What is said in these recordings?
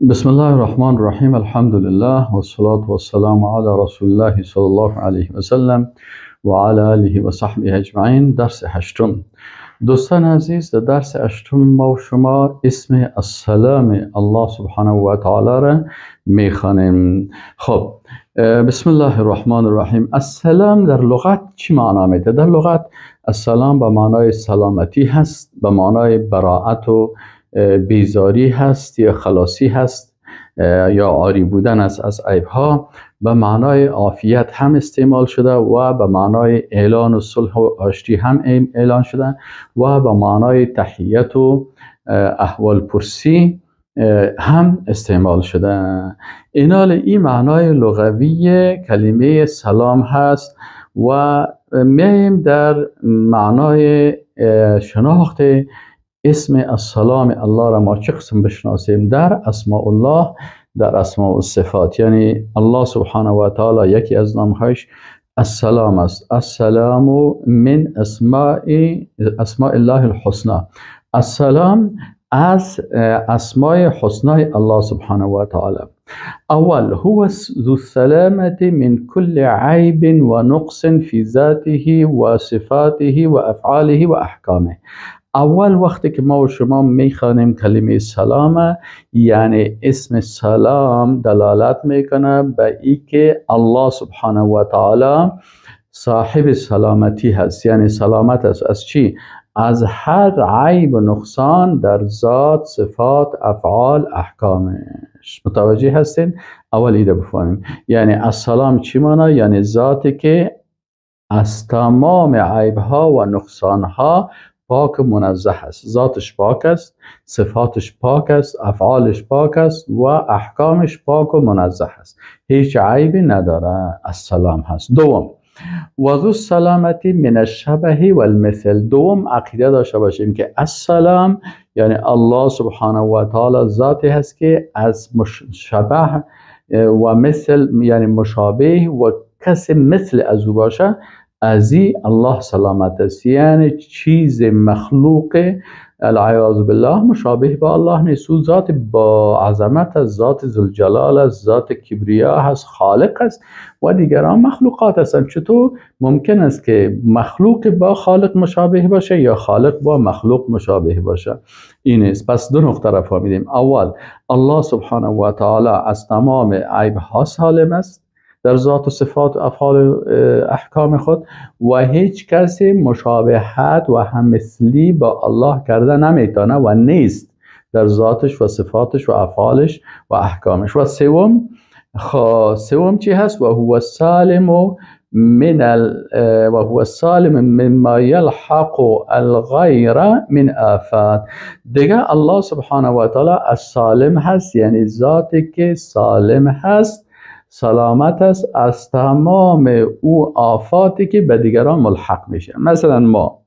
بسم الله الرحمن الرحیم. الحمد لله والصلاة والسلام علی رسول الله صلی الله علیه و سلم و علی آله و صحبه اجمعین. درس هشتم. دوستان عزیز، در درس هشتم ما و شما اسم السلام الله سبحانه و تعالی را میخوانیم. خب، بسم الله الرحمن الرحیم. السلام در لغت چی معنا میده؟ در لغت السلام به معنای سلامتی هست، به معنای براءت و بیزاری هست یا خلاصی هست یا عاری بودن است از عیب ها. به معنای عافیت هم استعمال شده و به معنای اعلان و صلح و آشتی هم اعلان شده و به معنای تحیت و احوال پرسی هم استعمال شده. اینال این معنای لغوی کلمه سلام هست و میایم در معنای شناخت اسم السلام الله را ما چه قسم بشناسیم در اسماء الله، در اسماء الصفات. یعنی الله سبحانه و تعالی یکی از نامهایش السلام است. السلام من اسماء الله الحسنى. السلام از اسماء حسنای الله سبحانه و تعالی. اول، هو ذو السلامة من كل عيب ونقص في ذاته وصفاته وافعاله واحکامه. اول، وقتی که ما و شما میخوانیم کلمه سلام، یعنی اسم سلام دلالت میکنه به ای که الله سبحانه و تعالی صاحب سلامتی هست، یعنی سلامت است. از چی؟ از هر عیب و نقصان در ذات، صفات، افعال، احکامش. متوجه هستین؟ اول ایده بفهمیم، یعنی السلام چی معنا؟ یعنی ذاتی که از تمام عیب ها و نقصان ها پاک و منزه است. ذاتش پاک است، صفاتش پاک است، افعالش پاک است و احکامش پاک و منزه است، هیچ عیبی نداره. السلام هست. دوم، و ذو السلامة من الشبه والمثل. دوم، عقیده داشته باشیم که السلام یعنی الله سبحانه و تعالی ذاتی هست که از شبه و مثل، یعنی مشابه و کسی مثل از او باشه، از الله سلامت است. یعنی چیز مخلوق، العیاذ بالله، مشابه با الله نیست. او ذات با عظمت است، ذات ذوالجلال است، ذات کبریا هست، خالق است و دیگران مخلوقات هستند. چطور ممکن است که مخلوق با خالق مشابه باشه یا خالق با مخلوق مشابه باشه؟ این است. پس دو نقطه را فهمیدیم. اول، الله سبحانه و تعالی از تمام عیب ها سالم است در ذات و صفات و افعال و احکام خود و هیچ کسی مشابهت و همثلی با الله کرده نمیتونه و نیست در ذاتش و صفاتش و افعالش و احکامش. و سوم، سوم چی هست؟ و هو السالم مما یلحق الغیر من آفات. دیگه الله سبحانه و تعالی السالم هست، یعنی ذاتی که سالم هست، سلامت است از تمام او آفاتی که به دیگران ملحق میشه. مثلا ما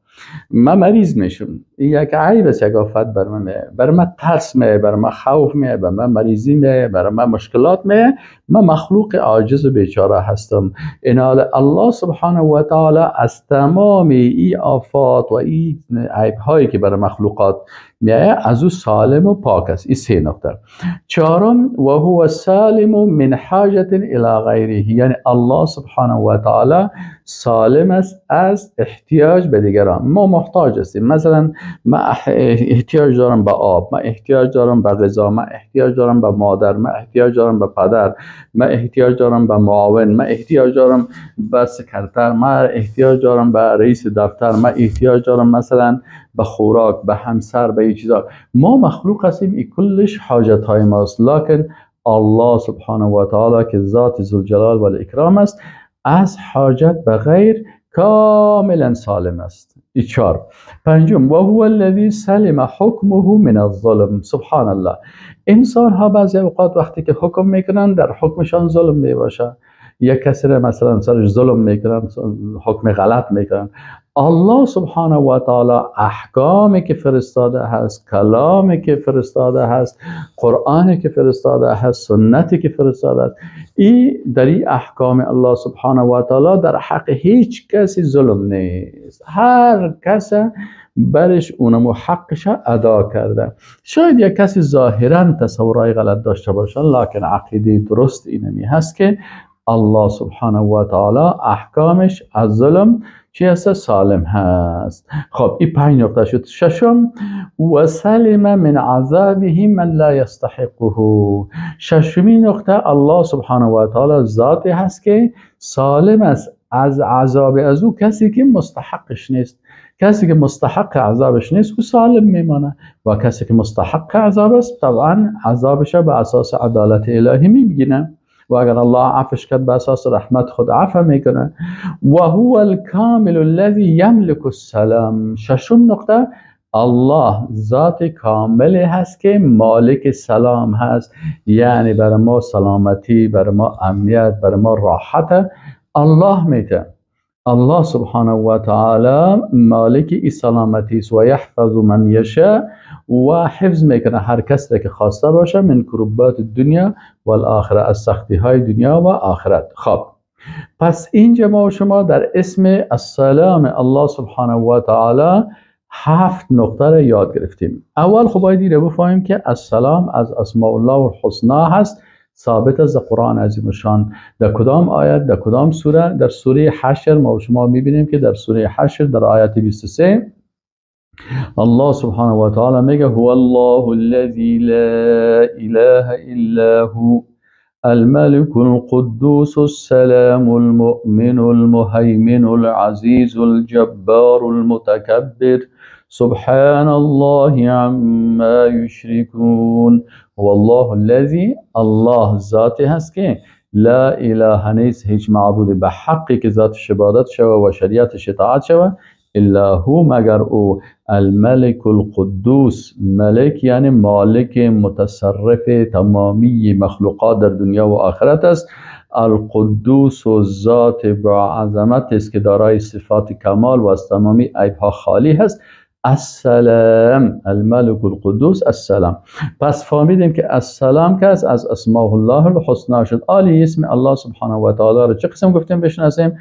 مریض میشم، یک عیب است، یک آفت بر من میه، بر من ترس میه، بر من خوف میه، بر من مریضی میه، بر من مشکلات میه. من مخلوق عاجز و بیچاره هستم. این الله سبحانه و تعالی از تمام ای آفات و ای عیب هایی که بر مخلوقات میایه، از او سالم و پاک است. این سه نقطه. چهارم، و هو سالم من حاجة الى غیره. یعنی الله سبحانه و تعالی سالم است از احتیاج به دیگران. ما محتاج هستیم. مثلا من احتیاج دارم به آب، من احتیاج دارم به غذا، من احتیاج دارم به مادر، من احتیاج دارم به پدر، من احتیاج دارم به معاون، من احتیاج دارم به سکرتر، من احتیاج دارم به رئیس دفتر، من احتیاج دارم مثلا به خوراک، به همسر، به این چیزا. ما مخلوق هستیم، این کلش حاجت های ماست. لکن الله سبحانه و تعالی که ذات ذوالجلال و الاکرام است، از حاجت به غیر کاملا سالم است. ای چهار. پنجم، و هو الذی سلم حکمه من الظلم. سبحان الله، انسان ها بعضی اوقات وقتی که حکم میکنن، در حکمشان ظلم میباشه. یک کسی را مثلا سرش ظلم میکنن، حکم غلط میکنن. الله سبحانه و تعالی احکامی که فرستاده هست، کلامی که فرستاده هست، قرآنی که فرستاده هست، سنتی که فرستاده است، ای در این احکام الله سبحانه و تعالی در حق هیچ کسی ظلم نیست. هر کس برش اونمو حقش ادا کرده. شاید یک کسی ظاهرا تصورای غلط داشته باشه، لکن عقیده درست اینمی هست که الله سبحانه و تعالی احکامش از ظلم چی هست؟ سالم هست. خب، این پنج نقطه شد. ششم، و سلم من عذابه من لا یستحقه. ششمین نقطه، الله سبحانه و تعالی ذاتی هست که سالم است از عذاب از او کسی که مستحقش نیست. کسی که مستحق عذابش نیست، او سالم میمانه و کسی که مستحق عذاب است، طبعا عذابش به اساس عدالت الهی میبینه و اگر الله عفش کرد، به اساس رحمت خود عفو میکنه. و هو الكامل الذي يملك السلام. ششم نقطه، الله ذات کامل هست که مالک سلام هست، یعنی برای ما سلامتی، برای ما امنیت، برای ما راحت الله میده. الله سبحانه و تعالی مالک ای سلامتی است و یحفظ من یشاء، و حفظ میکنه هر کس را که خواسته باشه، من کربات الدنیا و الاخره، از سختی های دنیا و آخرت. خب، پس اینجا ما و شما در اسم السلام الله سبحانه و تعالی هفت نقطه را یاد گرفتیم. اول خب باید اینو بفهمیم که السلام از اسماء الله الحسنا هست، ثابت از قرآن عظیم الشان. در کدام آیت؟ در کدام سوره؟ در سوره حشر. ما و شما میبینیم که در سوره حشر در آیت 23 الله سبحانه و تعالی میگه: هو الله الذي لا اله الا هو الملك القدوس السلام المؤمن المهيمن العزيز الجبار المتكبر سبحان الله عما يشركون. هو الله الذي، الله ذاتی هست که لا اله نیست هیچ معبود به حقی که ذاتش عبادت شوه و شریعتش اطاعت شوه، الا هو، مگر او، الملك القدوس. ملک یعنی مالک، متصرف تمامی مخلوقات در دنیا و آخرت است. القدوس و ذات با عظمت است که دارای صفات کمال و از تمامی عیب ها خالی هست. السلام، الملك القدوس السلام. پس فهمیدیم که السلام که از اسماء الله الحسنا شد. آلی اسم الله سبحانه و تعالی رو چه قسم گفتیم بشناسیم؟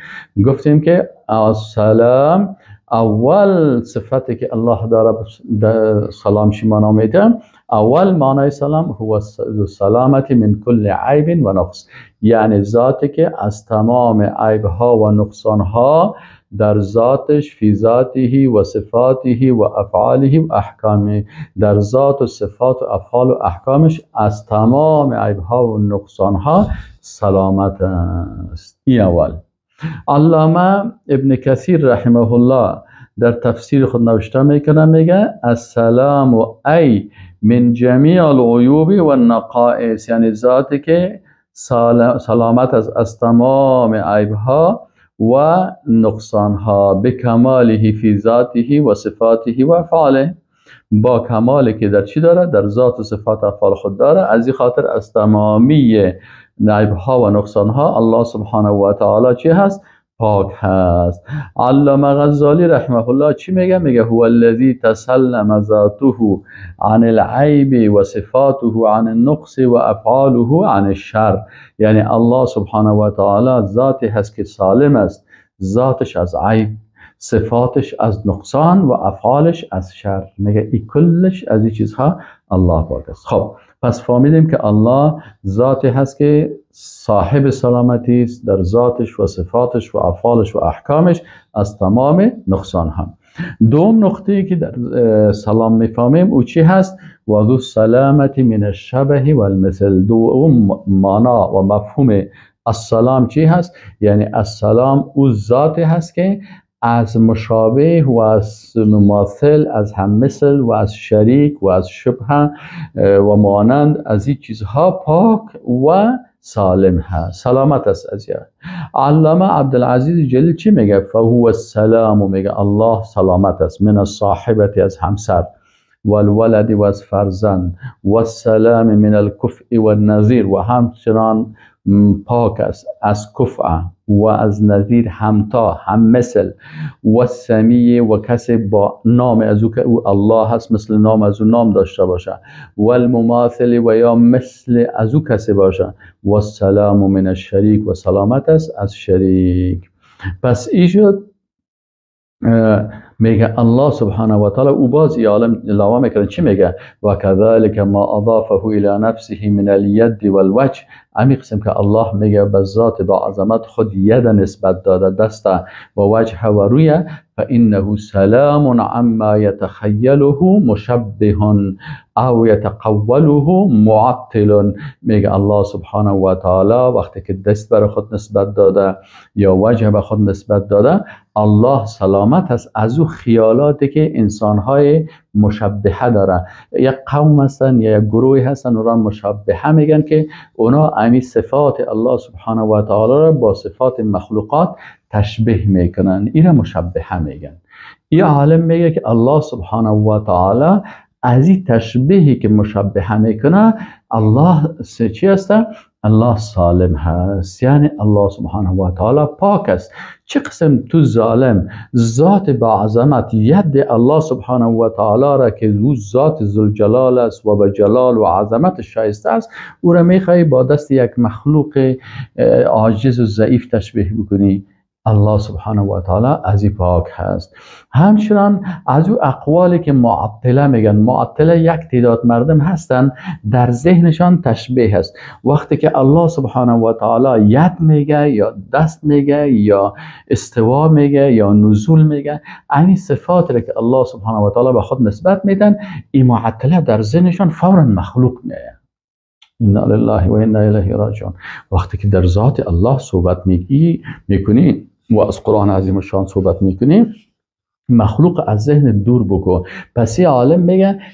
گفتیم که السلام اول صفتی که الله داره، سلام شی معنا میده. اول معنای سلام، هو السلامة من كل عیب و نقص، یعنی ذاتی که از تمام عیب ها و نقصان ها در ذاتش، فی ذاته و صفاته و افعاله و احکامه، در ذات و صفات و افعال و احکامش از تمام عیب ها و نقصان ها سلامت است. این اول. علامه ابن کثیر رحمه الله در تفسیر خود نوشته میکنه، میگه: السلام ای من جمیع العیوب و النقائص، یعنی ذاتی که سلامت از تمام عیب ها و نقصان ها، بکماله فی ذاته و صفاته و افعاله، با کمالی که در چی داره؟ در ذات و صفات افعال خود داره. از این خاطر از تمامی عیب ها و نقصان ها الله سبحانه و تعالی چی هست؟ پاک هست. علامه غزالی رحمه الله چی میگه؟ میگه: هو الذي تسلم ذاته عن العیب و صفاته عن النقص و افعاله عن الشر، یعنی الله سبحانه و تعالی ذاتی هست که سالم است، ذاتش از عیب، صفاتش از نقصان و افعالش از شر. میگه ای کلش از این چیزها الله پاک است. خب، پس فهمیدیم که الله ذاتی هست که صاحب سلامتی است در ذاتش و صفاتش و افعالش و احکامش از تمام نقصان ها. دوم نقطه که در سلام میفهمیم، او چی هست؟ و ذو السلامة من الشبه والمثل. دوم معنا و مفهوم السلام چی هست؟ یعنی السلام او ذاتی هست که از مشابه و از مماثل، از هم مثل و از شریک و از شبه و مانند از این چیزها پاک و سالم هست، سلامت است از علامه عبدالعزیز جلیل چی میگه؟ فهو السلام، میگه الله سلامت است، من الصاحبة، از همسر، والولد، و از فرزند، والسلام من الکفء والنظیر، و همچنان پاک است از کفء و از نظیر، همتا، هم مثل، و سمیه، و کسی با نام از او که او الله هست، مثل نام از او نام داشته باشه، و المماثل، و یا مثل از او کسی باشه، و السلام من الشریک، و سلامت است از شریک. پس ای شد میگه الله سبحانه و تعالی، او باز ای عالم علاوه میکنه، چی میگه؟ و كذلك ما اضافه الى نفسه من الید والوجه. امی قسم که الله میگه به ذات با عظمت خود ید نسبت داده، دست و وجه و روی، فانه سلام عما يتخيله مشبه او يتقوله معطل. میگه الله سبحانه و تعالی وقتی که دست بر خود نسبت داده یا وجه به خود نسبت داده، الله سلامت است از او خیالاتی که انسانهای مشبهه داره. یک قوم هستن یا یک گروهی هستن، اونا مشبهه میگن که اونا امی صفات الله سبحانه و تعالی را با صفات مخلوقات تشبیه میکنن. این مشبهه میگن. این عالم میگه که الله سبحانه و تعالی از این تشبیهی که مشبهه میکنه، الله چی است؟ الله سالم هست، یعنی الله سبحانه و تعالی پاک است. چه قسم تو ظالم ذات با عظمت ید الله سبحانه و تعالی را که او ذات ذوالجلال است و به جلال و عظمت شایسته است، او را میخوای با دست یک مخلوق عاجز و ضعیف تشبیه بکنی؟ الله سبحانه و تعالی از این پاک هست. همچنان از او اقوالی که معطله میگن. معطله یک تعداد مردم هستن، در ذهنشان تشبیه هست. وقتی که الله سبحانه و تعالی ید میگه یا دست میگه یا استوا میگه یا نزول میگه، این صفات را که الله سبحانه و تعالی به خود نسبت میدن، این معطله در ذهنشان فورا مخلوق میایه. انا لله و انا الیه راجعون. وقتی که در ذات الله صحبت میکنی و از قرآن عظیم الشان صحبت میکنی، مخلوق از ذهن دور بکن. پس این عالم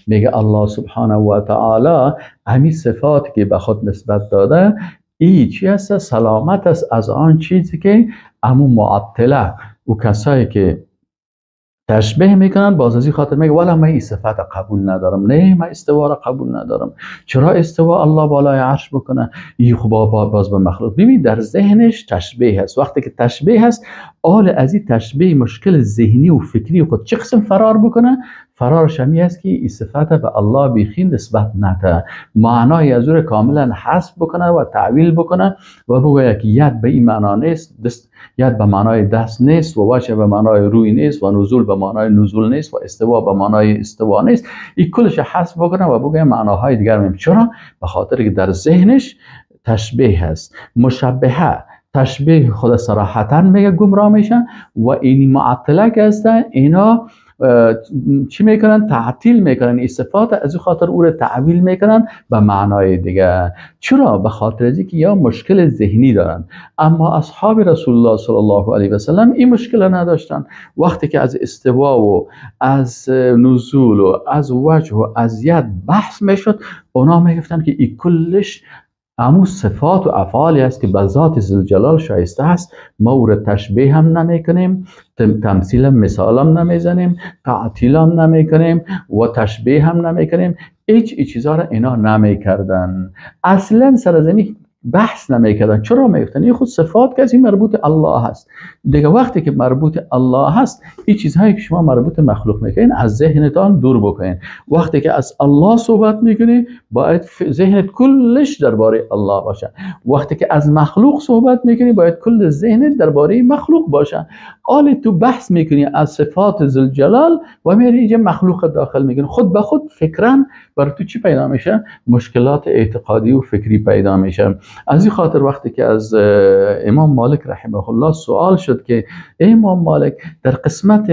میگه الله سبحانه و تعالی همین صفات که به خود نسبت داده، ای چی هست؟ سلامت است از آن چیزی که امو معطله و کسایی که تشبیه میکنن. باز از این خاطر میگه والا من این صفت قبول ندارم، نه، من استوا را قبول ندارم. چرا استوا الله بالای عرش بکنه؟ این خب باز به مخلوق. ببین، در ذهنش تشبیه هست. وقتی که تشبیه هست، آل از این تشبیه مشکل ذهنی و فکری خود چه قسم فرار بکنه؟ فرارش همی است که این صفت به الله بیخی نسبت نده، معنای از او کاملا حذف بکنه و تعویل بکنه و بگوید که ید به این معنا نیست، دست، ید به معنای دست نیست و وجه به معنای روی نیست و نزول به معنای نزول نیست و استوا به معنای استوا نیست. این کلش حذف بکنه و بگوید معناهای دیگر میم. چرا؟ به خاطر که در ذهنش تشبیه هست. مشبهه تشبیه خود صراحتا میگه گمراه میشه و این معطله که هستن، اینا چی میکنن؟ تعطیل میکنن این صفات. از او خاطر او رو تعویل میکنن به معنای دیگه. چرا؟ به خاطر از که یا مشکل ذهنی دارن. اما اصحاب رسول الله صلی الله علیه و سلم این مشکل نداشتن. وقتی که از استوا و از نزول و از وجه و از ید بحث میشد، اونا میگفتن که این کلش امو صفات و افعالی است که به ذات ذوالجلال شایسته است. ما او را تشبیه هم نمیکنیم، تمثیل هم مثال هم نمیزنیم، تعطیل هم نمیکنیم و تشبیه هم نمیکنیم. هیچ ای چیزا را اینا نمیکردن، اصلا سر از بحث نمیکردن. چرا؟ میگفتن این خود صفات که مربوط الله هست. دیگه وقتی که مربوط الله هست، این چیزهایی که شما مربوط مخلوق میکنین از ذهنتان دور بکنین. وقتی که از الله صحبت میکنی، باید ذهنت کلش درباره الله باشه. وقتی که از مخلوق صحبت میکنی، باید کل ذهنت درباره مخلوق باشه. آلی تو بحث میکنی از صفات ذوالجلال و میری اینجا مخلوق داخل میکنی، خود به خود فکرا برای تو چی پیدا میشه؟ مشکلات اعتقادی و فکری پیدا میشه. از این خاطر وقتی که از امام مالک رحمه الله سوال شد که امام مالک، در قسمت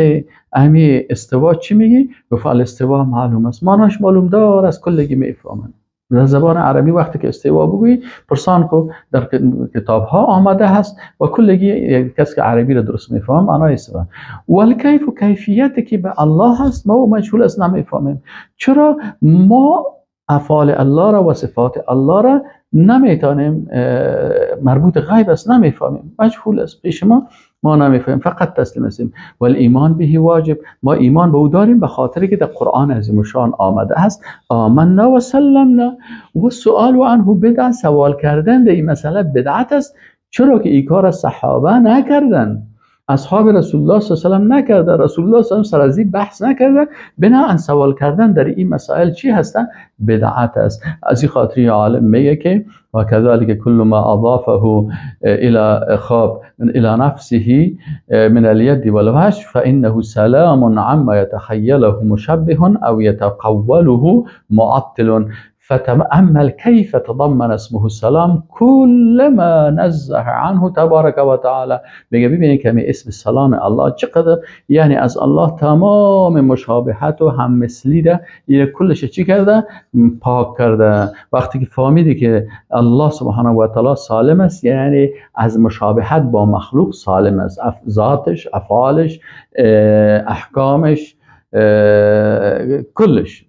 امی استوا چی میگی؟ گفت الاستوا معلوم است، معناش معلوم دار از کلگی میفهمن. در زبان عربی وقتی که استوا بگویی، پرسان کو، در کتاب ها آمده هست و کلگی کسی که عربی را درست میفهم معنای استوا. والکیف و کیفیت که به الله هست، ما مجهول است، نمیفهمیم. چرا؟ ما افعال الله را و صفات الله را نمیتونیم، مربوط غیب است، نمیفهمیم، مجهول است پیش ما، ما نمیفهمیم، فقط تسلیم هستیم. والایمان به واجب، ما ایمان به او داریم به خاطر که در قرآن عظیم الشان آمده است. آمنا و سلمنا والسؤال عنه بدعة. سوال کردن در این مسئله بدعت است. چرا که این کار صحابه نکردن، اصحاب رسول الله صلی الله علیه و سلم نکرده، رسول الله صلی الله علیه و سر از بحث نکرده. بناءً سوال کردن در این مسائل چی هستن؟ بدعت است. از این خاطر عالم میگه که وكذلك كل ما أضافه إلى خاب إلى نفسه من اليد والوجه فإنه سلام عما يتخيله مشبه أو يتقوله معطل. فتأمل كيف تضمن اسمه السلام كل ما نزه عنه تبارك وتعالى. میگه ببینید که اسم سلام الله چقدر، یعنی از الله تمام مشابهت و هم مثلی ده کلش چی کرده؟ پاک کرده. وقتی که فهمیدی که الله سبحانه و تعالی سالم است، یعنی از مشابهت با مخلوق سالم است، ذاتش، افعالش، احکامش، کلش.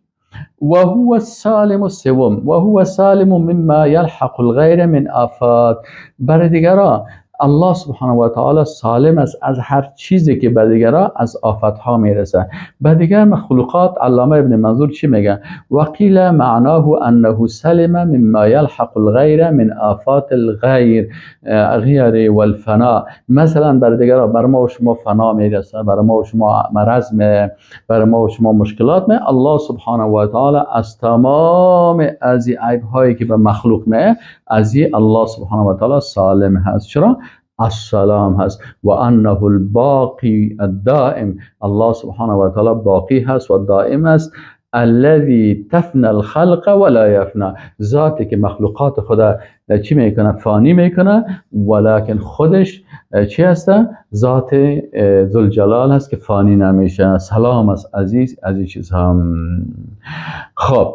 وهو السالم السوم وهو سالم مما يلحق الغير من آفات. برای دیگران الله سبحانه و تعالی سالم است از هر چیزی که به دیگران از آفتها میرسه. به دیگر مخلوقات علامه ابن منظور چی میگه؟ وقیل معناه انه سلم مما يلحق الغیر من آفات الغیر غیر والفنا. مثلا بر دیگران، بر ما و شما فنا میرسه، بر ما و شما مرض می، بر ما و شما مشکلات می، الله سبحانه و تعالی از تمام از عیب هایی که به مخلوق می، از الله سبحانه و تعالی سالم هست. چرا؟ السلام هست. و انه الباقی الدائم، الله سبحانه و تعالی باقی هست و دائم است. الذي تفنى الخلق ولا يفنى، ذاتی که مخلوقات خدا چی میکنه؟ فانی میکنه، ولکن خودش چی هست؟ ذات ذوالجلال هست که فانی نمیشه. سلام است عزیز از این چیز هم. خب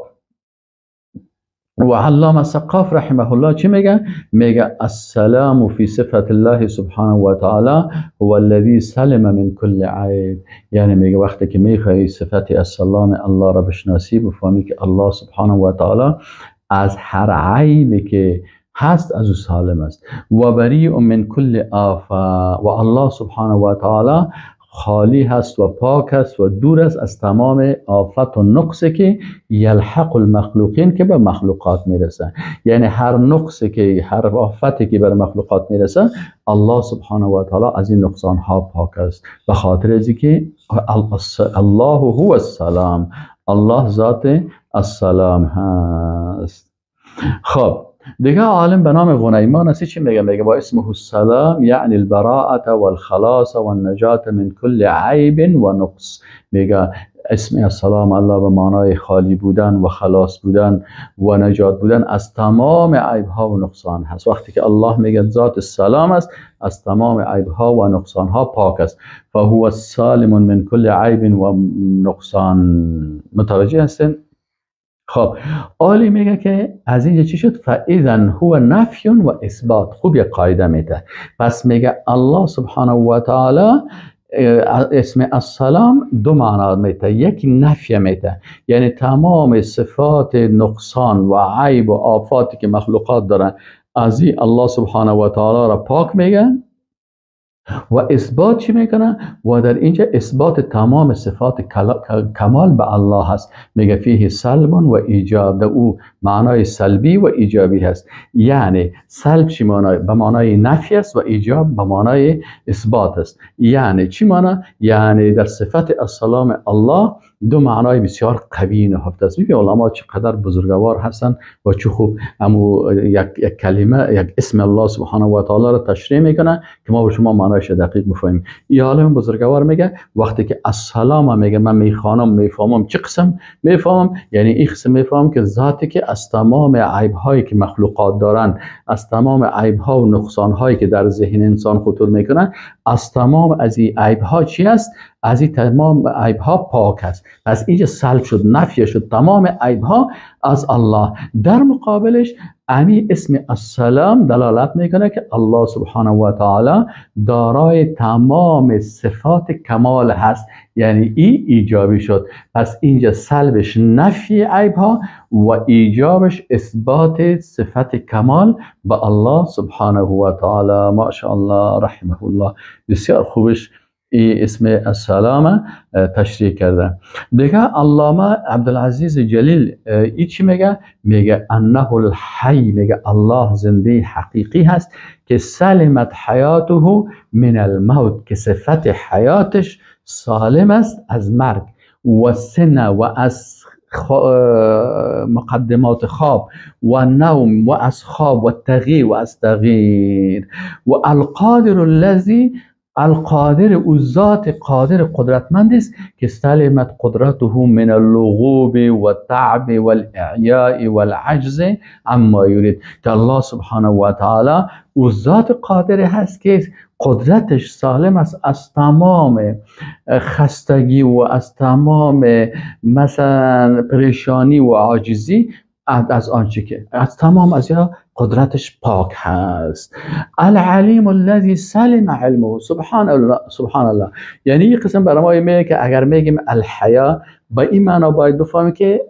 و علامه سقاف رحمه الله چی میگه؟ میگه السلام في صفة الله سبحانه وتعالى هو الذي سلم من كل عیب. یعنی میگه وقتی که میخوای صفت السلام الله را بشناسی، بفهمی که الله سبحانه و تعالی از هر عیبی که هست از او سالم است. و بریء من كل آفة، و الله سبحانه و تعالی خالی هست و پاک است و دور است از تمام آفت و نقصی که یلحق المخلوقین، که به مخلوقات میرسه. یعنی هر نقصی که، هر آفتی که بر مخلوقات میرسه، الله سبحانه و تعالی از این نقصان ها پاک است، به خاطر از که الله هو السلام، الله ذات السلام هست. خب دیگه عالم به نام غنیمان است، چی میگه؟ میگه و اسمه السلام یعنی البراءة والخلاص والنجاة من كل عیب و نقص. میگه اسم السلام الله به معنای خالی بودن و خلاص بودن و نجات بودن از تمام عیب ها و نقصان هست. وقتی که الله میگه ذات السلام است، از تمام عیب ها و نقصان ها پاک است. فهو السالم من كل عیب و نقصان. متوجه هستین؟ خب عالی میگه که از اینجا چی شد؟ فاذا هو نفی و اثبات. خوب یک قاعده میده. پس میگه الله سبحانه و تعالی اسم السلام دو معنا میده. یک نفی میده، یعنی تمام صفات نقصان و عیب و آفاتی که مخلوقات دارن از این الله سبحانه و تعالی را پاک میگه. و اثبات چی میکنه؟ و در اینجا اثبات تمام صفات کمال به الله هست. میگه فیه سلب و ایجاب، در او معنای سلبی و ایجابی هست. یعنی سلب چی معنای؟ به معنای نفی است و ایجاب به معنای اثبات است. یعنی چی معنا؟ یعنی در صفت السلام الله دو معنای بسیار قوی نهفته است. ببین علما چقدر بزرگوار هستند و چه خوب امو یک کلمه، یک اسم الله سبحانه و تعالی را تشریح میکنه که ما به شما معنایش دقیق بفهمیم. این عالم بزرگوار میگه وقتی که السلام میگه، من میخوانم میفهمم. چه قسم میفهمم؟ یعنی این قسم میفهمم که ذاتی که از تمام عیب هایی که مخلوقات دارن، از تمام عیب ها و نقصان هایی که در ذهن انسان خطور میکنن، از تمام از این عیب ها چی است؟ از این تمام عیب ها پاک است. پس اینجا سلب شد، نفی شد تمام عیب ها از الله. در مقابلش امی اسم السلام دلالت میکنه که الله سبحانه و تعالی دارای تمام صفات کمال هست، یعنی ای ایجابی شد. پس اینجا سلبش نفی عیب ها و ایجابش اثبات صفت کمال به الله سبحانه و تعالی. ماشاءالله رحمه الله، بسیار خوبش ای اسم السلام تشریح کرده. دیگه علامه عبدالعزیز جلیل ای چی میگه؟ میگه انه الحی، میگه الله زنده حقیقی هست که سلمت حیاته من الموت، که صفت حیاتش سالم است از مرگ و سنه و از مقدمات خواب و نوم و از خواب و تغییر و از تغییر. و القادر الذی، القادر، او ذات قادر قدرتمند است که سلمت قدرته من اللغوب و تعب والاعیاء والعجز عما یرید، که الله سبحانه و تعالی او ذات قادر هست که قدرتش سالم است از تمام خستگی و از تمام مثلا پریشانی و عاجزی، از آنچه که از تمام از یا قدرتش پاک هست. العلیم الذي سلم علمه، سبحان الله، سبحان الله. یعنی این قسم برای ما میگه که اگر میگیم الحیا، با این معنا باید بفهمیم که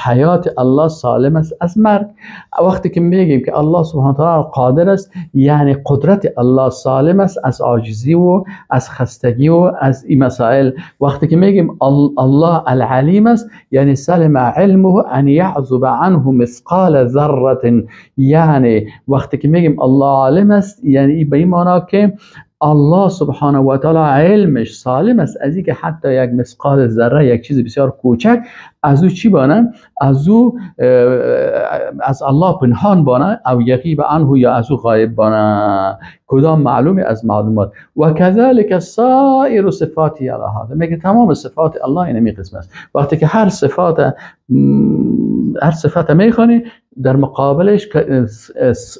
حیات الله سالم است از مرگ. وقتی که میگیم که الله سبحانه تعالی قادر است، یعنی قدرت الله سالم است از عاجزی و از خستگی و از این مسائل. وقتی که میگیم الله العلیم است، یعنی سلم علمه ان یعزب عنه مثقال ذره. یعنی وقتی که میگیم الله عالم است، یعنی به این معنا که الله سبحانه و تعالی علمش سالم است از اینکه حتی یک مثقال ذره، یک چیز بسیار کوچک، از او چی بانه؟ از او از الله پنهان بانه، او یغیب عنه، یا از او غایب بانه کدام معلومی از معلومات. و کذلک سایر صفاتی علی هذا. میگه تمام صفات الله اینمی قسم است. وقتی که هر صفات میخوانی، در مقابلش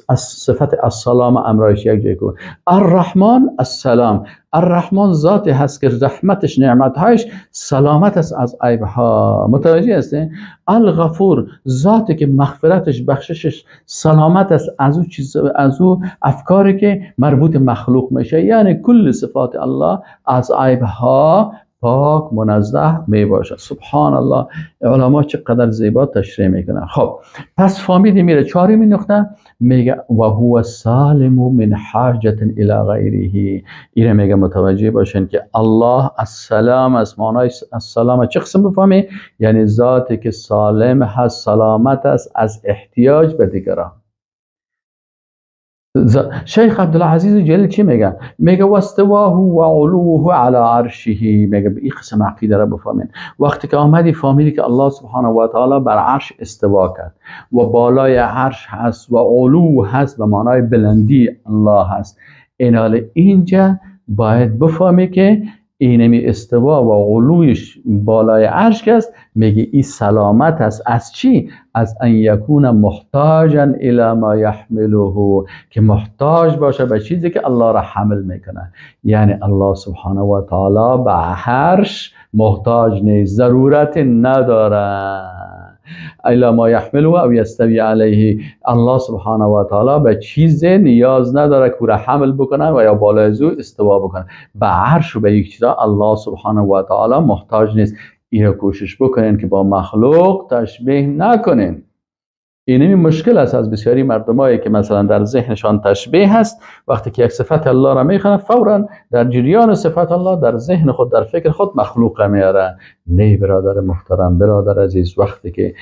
از صفت السلام امرایش یک جای کن. الرحمن السلام، الرحمن ذاتی هست که رحمتش، نعمتهایش سلامت است از عیب ها. متوجه هستین؟ الغفور، ذاتی که مغفرتش، بخششش سلامت است از او چیز، از او افکاری که مربوط مخلوق میشه. یعنی کل صفات الله از عیب ها پاک منزه می باشد. سبحان الله، علما چقدر زیبا تشریح میکنن. خب، پس فهمیدیم. میره چهارمین نقطه، میگه و هو سالم من حاجت الى غیره. ایره میگه متوجه باشین که الله السلام است. معنای السلام چه قسم بفهمی؟ یعنی ذاتی که سالم هست، سلامت است از احتیاج به دیگران. شیخ عبدالعزیز جلیل چی میگه؟ میگه واستواه و علوه علی عرشه. میگه به این قسم عقیده را بفهمین. وقتی که آمدی فهمیدی که الله سبحانه و تعالی بر عرش استوا کرد و بالای عرش هست و علو هست، به معنای بلندی الله هست. این اینجا باید بفهمی که اینمی استوا و علویش بالای عرش است، میگه این سلامت است از چی؟ از ان یکون محتاجا الی ما یحمله، که محتاج باشه به چیزی که الله را حمل میکنه. یعنی الله سبحانه و تعالی به عرش محتاج نیست، ضرورت نداره. الی ما یحمله او یستوی علیه. الله سبحانه و تعالی به چیز نیاز نداره که را حمل بکنه و یا بالای از او استوا بکنه. به عرش و به یک چیزا الله سبحانه و تعالی محتاج نیست. این کوشش بکنین که با مخلوق تشبیه نکنین. اینمی مشکل است از بسیاری مردمایی که مثلا در ذهنشان تشبیه هست. وقتی که یک صفت الله را میخوانه، فورا در جریان صفت الله در ذهن خود، در فکر خود مخلوق میاره. نه برادر محترم، برادر عزیز، وقتی که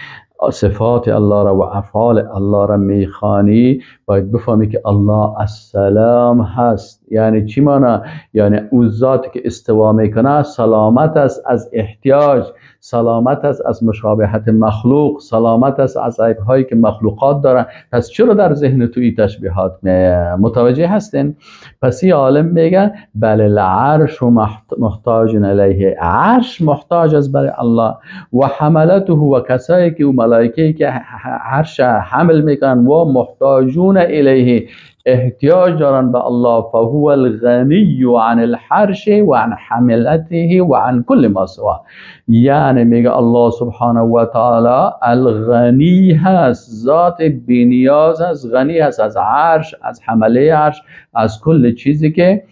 صفات الله را و افعال الله را میخوانی، باید بفهمی که الله السلام هست. یعنی چی مانا؟ یعنی او ذاتی که استوا میکنه سلامت است از احتیاج، سلامت است از مشابهت مخلوق، سلامت است از عیب هایی که مخلوقات دارن. پس چرا در ذهن تو این تشبیهات میایه؟ متوجه هستین؟ پس این عالم میگه بل العرش محتاج الیه، عرش محتاج است برای الله، و حملته، و کسایی که و ملائکه که عرش حمل میکنن، و محتاجون الیه، احتیاج دارن به الله. فهو الغنی عن العرش و عن حملته و عن کل ما سواه. یعنی میگه الله سبحانه و تعالی الغنی هست، ذات بینیاز هست، غنی هست از عرش، از حمله عرش، از کل چیزی که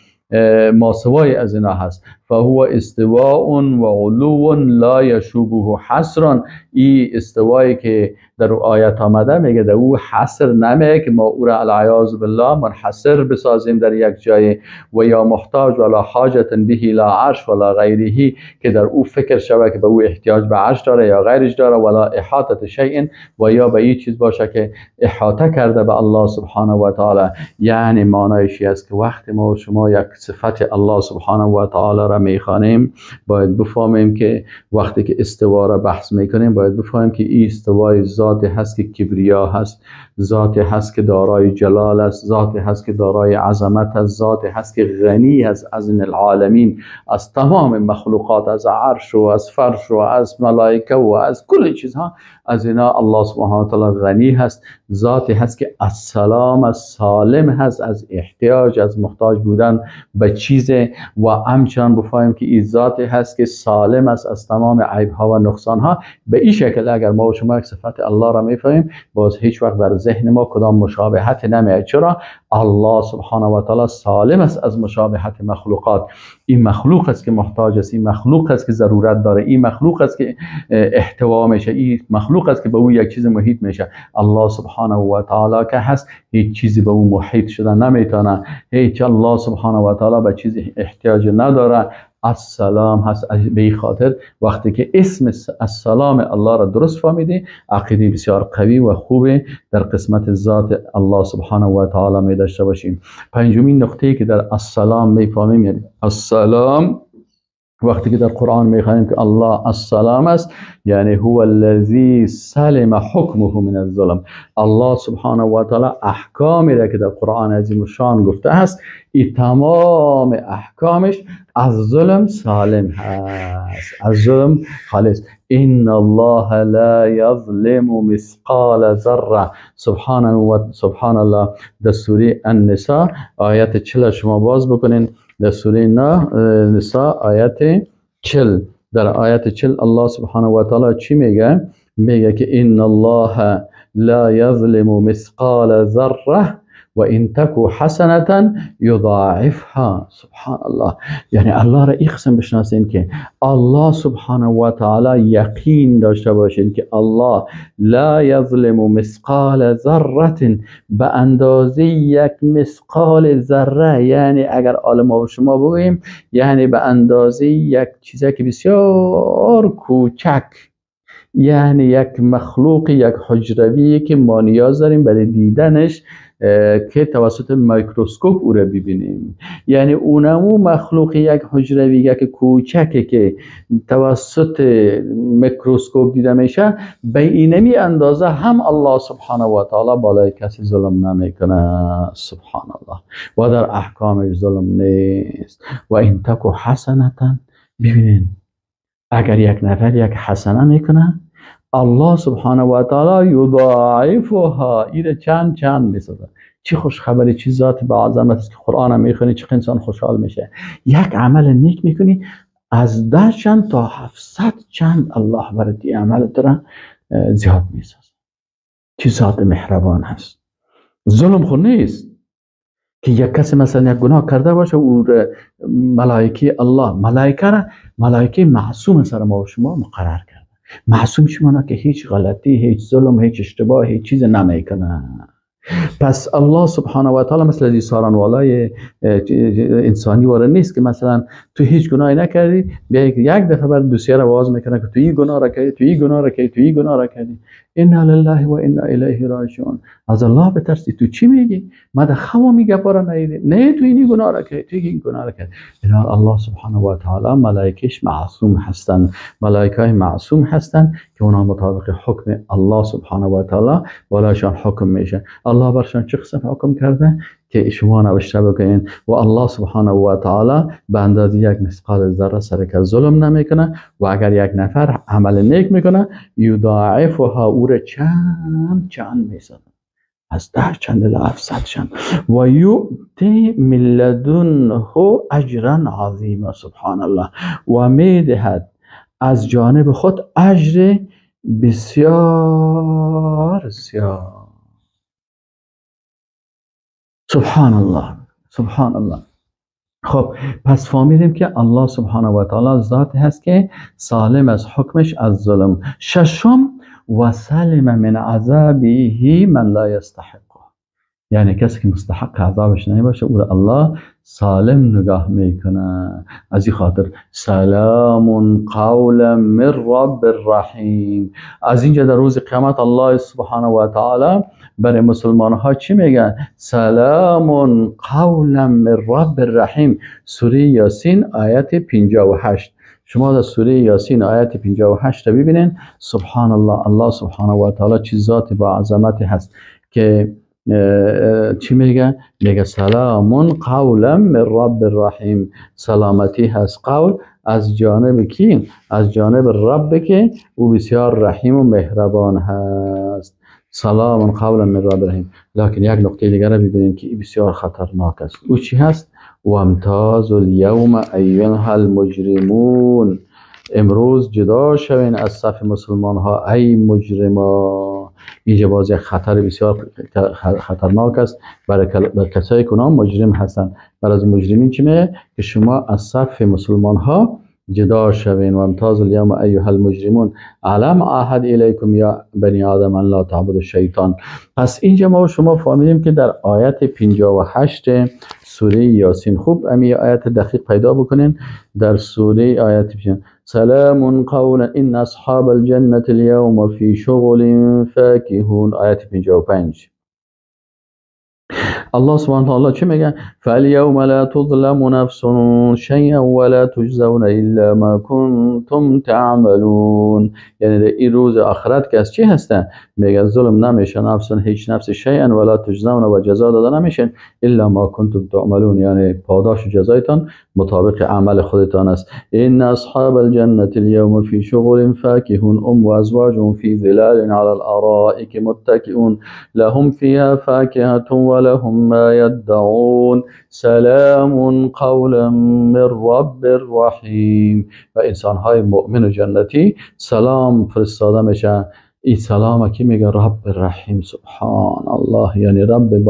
ماسوای از اینا هست. فهو استواء و علو لا یشوبه حصر. ای استوایی که در آیت آمده، میگه در او حصر نمیه که ما او را العیاذ بالله منحصر بسازیم در یک جای و یا محتاج، ولا حاجت به الی عرش ولا غیره، که در او فکر شوه که به او احتیاج به عرش داره یا غیرش داره، ولا احاطة شیء، و یا به این چیز باشه که احاطه کرده به الله سبحانه و تعالی. یعنی معنایش است که وقتی ما و شما یک صفت الله سبحانه و تعالی را را میخوانیم باید بفهمیم که وقتی که استوا را بحث میکنیم باید بفهمیم که این استوای ذات هست که کبریا هست، ذات هست که دارای جلال است، ذات هست که دارای عظمت است، ذات هست که غنی است از العالمین، از تمام مخلوقات، از عرش و از فرش و از ملائکه و از کل چیزها، از اینا الله سبحانه و تعالی غنی هست. ذاتی هست که السلام از سالم هست از احتیاج، از محتاج بودن به چیز، و همچنان بفهمیم که این ذاتی هست که سالم است از تمام عیب ها و نقصان ها. به این شکل اگر ما و شما یک صفت الله را میفهمیم، باز هیچ وقت در ذهن ما کدام مشابهت نمیاد. چرا؟ الله سبحانه و تعالی سالم است از مشابهت مخلوقات. این مخلوق است که محتاج است، این مخلوق است که ضرورت داره، این مخلوق است که احتوا میشه، این مخلوق است که به او یک چیز محیط میشه. الله سبحانه و تعالی که هست هیچ چیزی به او محیط شده نمیتونه، هیچ الله سبحانه و تعالی به چیزی احتیاج نداره. السلام هست. به این خاطر وقتی که اسم السلام الله را درست فهمیدی، عقیده بسیار قوی و خوب در قسمت ذات الله سبحانه و تعالی می داشته باشیم. پنجمین نقطه‌ای که در السلام می فهمیم، یعنی السلام وقتی که در قرآن میخوانیم که الله السلام است، یعنی هو الذی سلم حکمه من الظلم. الله سبحانه و تعالی احکامی را که در قرآن عظیم الشان گفته است، این تمام احکامش از ظلم سالم هست، از ظلم خالص. ان الله لا یظلم مثقال ذره. سبحانه و سبحان الله. در سوره النساء آیت 40 شما باز بکنین، در سوره نساء آیت 40، در آیت 40 الله سبحانه و تعالی چی میگه؟ میگه که ان الله لا یظلم مثقال ذره و ان تک حسنة یضاعفها. سبحان الله. یعنی الله را این قسم بشناسیم که الله سبحانه و تعالی یقین داشته باشین که الله لا یظلم مثقال ذره، به اندازه یک مثقال ذره، یعنی اگر عالم و شما بگوییم یعنی به اندازه یک چیزی که بسیار کوچک، یعنی یک مخلوق، یک حجروی که ما نیاز داریم برای دیدنش که توسط میکروسکوپ او را ببینیم، یعنی اونمو مخلوق یک حجروی یک کوچکه که توسط میکروسکوپ دیده میشه، به اینمی اندازه هم الله سبحانه و تعالی بالای کسی ظلم نمیکنه. سبحان الله. و در احکامش ظلم نیست. و ان تک حسنة، ببینین اگر یک نفر یک حسنه میکنه، الله سبحانه و تعالی یضاعفها، ایره چند چند میسازه. چی خوش خبری، چی ذات با عظمت است که قرآن هم میخونی چه انسان خوشحال میشه. یک عمل نیک میکنی، از 10 چند تا 700 چند الله برات این عمل را زیاد میسازه. چی ذات مهربان هست. ظلم خو نیست که یک کسی مثلا یک گناه کرده باشه او ملائکه الله، ملائکه را ملائکه معصوم سر ما و شما مقرر کرده. معصوم شما که هیچ غلطی، هیچ ظلم، هیچ اشتباه، هیچ چیز نمیکنه. پس الله سبحانه و تعالی مثل از سارنوالای انسانی واره نیست که مثلا تو هیچ گناهی نکردی، بیا یک دفعه بعد دوسیه را باز میکنه که تو این گناه را کردی، تو این گناه را کردی، تو این گناه را کردی. انا لله و انا الیه راجعون. از الله بترسی، تو چی میگی؟ ما در خوا میگه پارا نیدی، نه تو اینی گناه را کردی، تو این گناه را کردی. اینا الله سبحانه و تعالی ملائکهش معصوم هستند، ملائکه های معصوم هستند که اونا مطابق حکم الله سبحانه و تعالی بالایشان حکم میشه. الله برشان چه قسم حکم کرده که شما نوشته بکنین. و الله سبحانه و تعالی به اندازه یک مثقال ذره سر کس ظلم نمیکنه. و اگر یک نفر عمل نیک میکنه، یضاعفها، او را چند چند میسازه، از 10 چند الی 700 چند. و یؤتی من لدنه اجرا عظیما. سبحان الله. و میدهد از جانب خود اجر بسیار زیاد. سبحان الله، سبحان الله. خب پس فهمیدیم که الله سبحانه و تعالی ذات هست که سالم از حکمش از ظلم. ششم، و سلم من عذابه من لا یستحقه، یعنی کسی که مستحق عذابش نمیباشه او را الله سالم نگاه میکنه. از این خاطر سلام قولا من رب الرحیم. از اینجا در روز قیامت الله سبحانه و تعالی برای مسلمان ها چی میگن؟ سلام قولا من رب الرحیم. سوره یاسین آیت 58. شما در سوره یاسین آیت 58 ببینین. سبحان الله، الله سبحانه و تعالی چه ذات با عظمتی هست که چی میگه؟ میگه سلام قولا من رب الرحیم. سلامتی هست قول از جانب کی؟ از جانب رب که او بسیار رحیم و مهربان هست. سلام قولا من رب الرحیم. لکن یک نقطه دیگر را ببینیم که بسیار خطرناک است. او چی هست؟ وامتازوا اليوم ایها المجرمون. امروز جدا شوین از صف مسلمان ها ای مجرما. اینجا باز یک خطر بسیار خطرناک است برای کسایی که اونا مجرم هستند. برای از مجرمین چی میگه؟ که شما از صف مسلمان ها جدا شوین. وامتازوا اليوم ایها المجرمون الم اعهد الیکم یا بنی آدم ان لا تعبدوا الشیطان. پس اینجا ما و شما فهمیدیم که در آیت 58 سوره یاسین، خوب امی آیت دقیق پیدا بکنین، در سوره آیت 58 سلام قولا ان اصحاب الجنة اليوم فی شغل فاکهون، آیت 55. الله سبحانه وتعالى چی میگه؟ فاليوم لا تظلم نفس شيئا ولا تجزون الا ما كنتم تعملون. یعنی در این روز آخرت که از چی هستن؟ میگه ظلم نمیشه نفس، هیچ نفس، شیئا ولا تجزون و جزا داده نمیشن، الا ما کنتم تعملون، یعنی پاداش و جزایتان مطابق عمل خودتان است. ان اصحاب الجنة اليوم في شغل فاكهون هم وازواجهم في ظلال على الارائك متكئون لهم فيها فاكهة ولهم ما يدعون سلام قولا من رب رحیم. و انسان های مؤمن و جنتی سلام فرستاده میشه. این سلام کی میگه؟ رب رحیم. سبحان الله، یعنی رب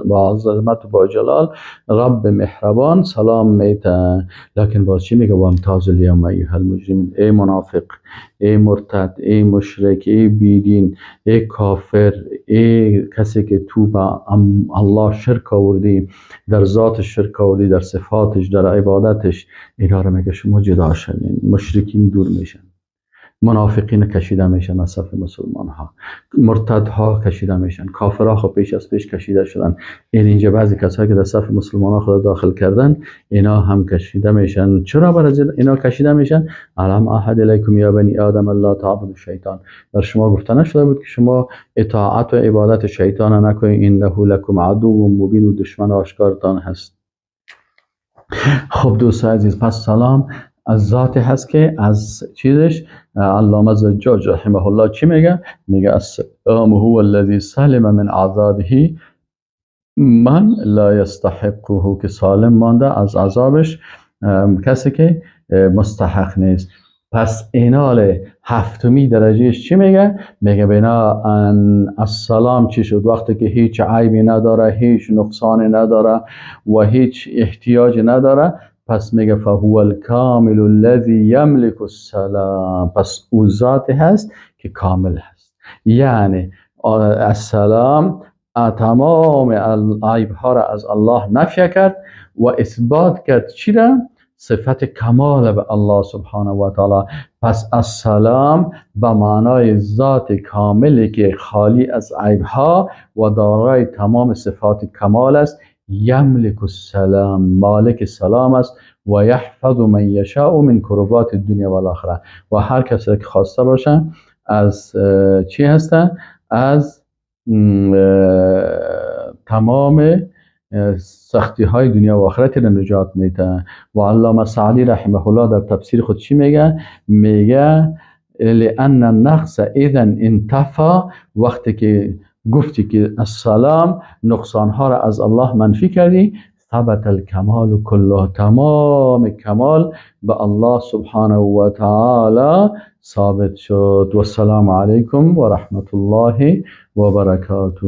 با عظمت و با جلال، رب مهربان سلام میته. لکن باز چی میگه؟ وامتازوا الیوم ایها المجرمون. ای منافق، ای مرتد، ای مشرک، ای بیدین، ای کافر، ای کسی که تو با الله شرک آوردی، در ذات شرک آوردی، در صفاتش، در عبادتش، اینا رو میگه شما جدا شوین. مشرکین دور میشن، منافقین کشیده میشن از صف مسلمان ها، مرتدها کشیده میشن، کافرها خب پیش از پیش کشیده شدن. این اینجا بعضی کسایی که در صف مسلمان ها خود داخل کردن، اینا هم کشیده میشن. چرا برای اینا کشیده میشن؟ الم اعهد الیکم یا بنی آدم ان لا تعبدوا الشیطان. بر شما گفته نشده بود که شما اطاعت و عبادت شیطان نکنید؟ انه لکم عدو مبین، و دشمن آشکارتان هست. خب دوست عزیز، پس سلام از ذات هست که از چیزش علامه زجاج رحمه الله چی میگه؟ میگه السلام هو الذي سلم من عذابه من لا يستحقه، که سالم مانده از عذابش کسی که مستحق نیست. پس اینال هفتمی درجهش چی میگه؟ میگه بنا ان السلام چی شد؟ وقتی که هیچ عیبی نداره، هیچ نقصانی نداره و هیچ احتیاج نداره، پس میگه فهو الکامل الذي یملک السلام. پس او ذات هست که کامل هست، یعنی السلام تمام عیب ها را از الله نفی کرد و اثبات کرد چی را؟ صفت کمال به الله سبحانه و تعالی. پس السلام به معنای ذات کاملی که خالی از عیب ها و دارای تمام صفات کمال است. یملک السلام، مالک سلام است. و یحفظ من یشاء من کربات الدنیا و الاخره، و هر کسی که خواسته باشه از چی هسته؟ از تمام سختی های دنیا و آخرت را نجات میده. و علامه سعدی رحمه الله در تفسیر خود چی میگه؟ میگه لأن النقص اذا انتفى. وقتی که گفتی که السلام، نقصان ها را از الله منفی کردی، ثبت الکمال كله، تمام کمال به الله سبحانه و تعالی ثابت شد. و السلام علیکم و رحمت الله و برکاته.